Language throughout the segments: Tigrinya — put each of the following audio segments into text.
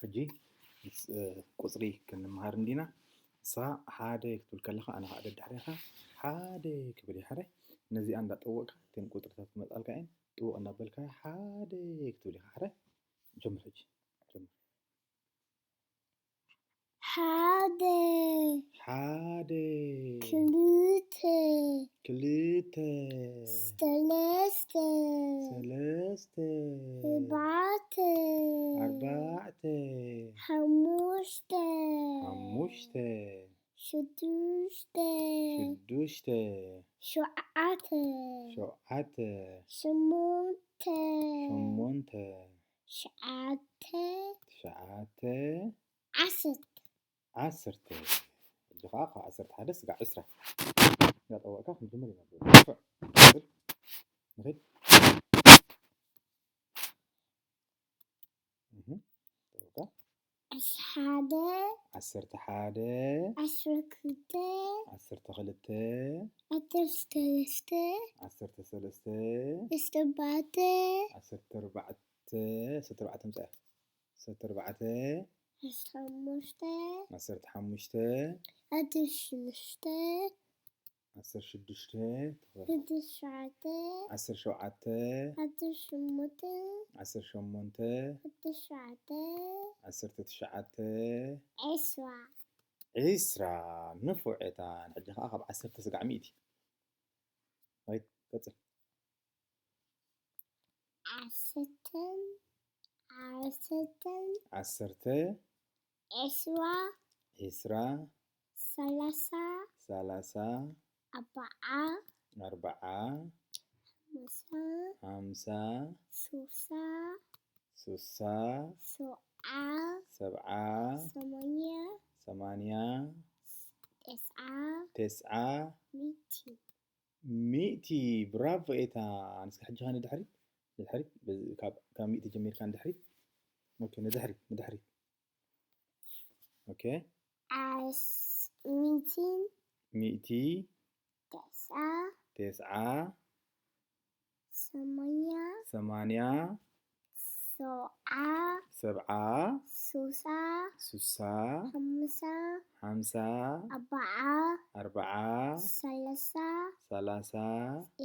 ሕጂ ምስ ቁፅሪ ክንመሃር እንዲና። ንስኻ ሓደ ክትብል ከለኻ ኣነ ከዓ ደድሕሬኻ ሓደ ክብል እየ። ሓደ ነዚኣ እንዳጠወቅካ እተን ቁፅርታት ክመፃልካ እየን። ጥውቕ እንዳበልካ ሓደ ክትብል ኢኻ። ሓደ ጀምር። ሕጂ ጀምር። ሓደ ሓደ ክልተ ክልተ ሰለስተ ሰለስተ ኣርባዕተ ኣርባዕተ ሓሙሽተ ሓሙሽተ ሽዱሽተ ሽዱሽተ ሸውዓተ ሸውዓተ ሸሞንተ ሸሞንተ ትሽዓተ ትሽዓተ ዓሰርተ ዓሰርተ። ሕጂ ከዓ ካብ ዓሰርተ ሓደ ስጋዕ ዕስራ እንዳጠወቕካ ክንጅምር ኢና። ንኽእል ንኽእል። እህ፣ ጠወቕካ። ዓሰርተ ሓደ ዓሰርተ ሓደ ዓሰርተ ክልተ ዓሰርተ ክልተ ዓሰርተ ሰለስተ ዓሰርተ ሰለስተ ዓሰርተ ኣርባዕተ ዓሰርተ ኣርባዕተ ዓሰርተ ኣርባዕተ ምጻእ ዓሰርተ ኣርባዕተ ዓሰርተ ሓሙሽተ ዓሰርተ ሓሙሽተ ዓሰርተ ሽዱሽተ ዓሰርተ ሽዱሽተ ዓሰርተ ትሽዓተ ዓሰርተ ሸውዓተ ዓሰርተ ሸሞንተ ዓሰርተ ሸሞንተ ዓሰርተ ትሽዓተ ዓሰርተ ትሽዓተ ዕስራ ዕስራ። ንፉዕ ኤታን። ሕጂ ከዓ ካብ ዓሰርተ ስጋዕ ሚእቲ። ራይት፣ ቀጽል። ዓሰርተን ዓሰርተን ዓሰርተ ዕስራ ዕስራ ሰላሳ ሰላሳ ኣርባዓ ኣርባዓ ሓምሳ ሓምሳ ሱሳ ሱሳ ሰብዓ ሰብዓ ሰማንያ ሰማንያ ተስዓ ተስዓ ሚእቲ ሚእቲ። ብራቮ ኤታን። እስኪ ሕጂ ኸ ንድሕሪት ንድሕሪት በዚ ካብ ካብ ሚእቲ ጀሚርካ ንድሕሪት። ኦኬ፣ ንድሕሪት ንድሕሪት። ኦኬ፣ ዓስ ሚእትን ሚእቲ ተስዓ ተስዓ ሰማንያ ሰማንያ ሰብዓ ሰብዓ ሱሳ ሱሳ ሓምሳ ሓምሳ ኣርባዓ ኣርባዓ ሰላሳ ሰላሳ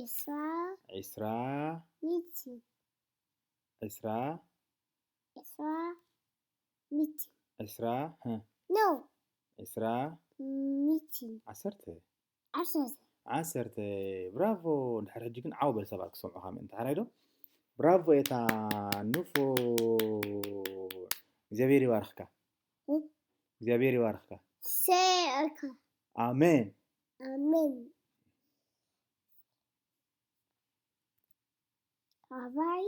ዕስራ ዕስራ ሚእቲ ዕስራ ዕስራ ሚእቲ ዕስራ ህ፣ ኖ ዕስራ ሚእቲ ዓሰርተ ዓሰርተ ዓሰርተ። ብራቮ። እንድሕር ሕጂ ግን ዓው በል ሰባት ክሰምዑኻ ምእንቲ ሓራይ ዶ? ብራቮ ኤታን። ንፉዕ። እግዚኣብሔር ይባርኽካ። እም። እግዚኣብሔር ይባርኽካ። ሰእካ ኣሜን። ኣሜን። ኣባይ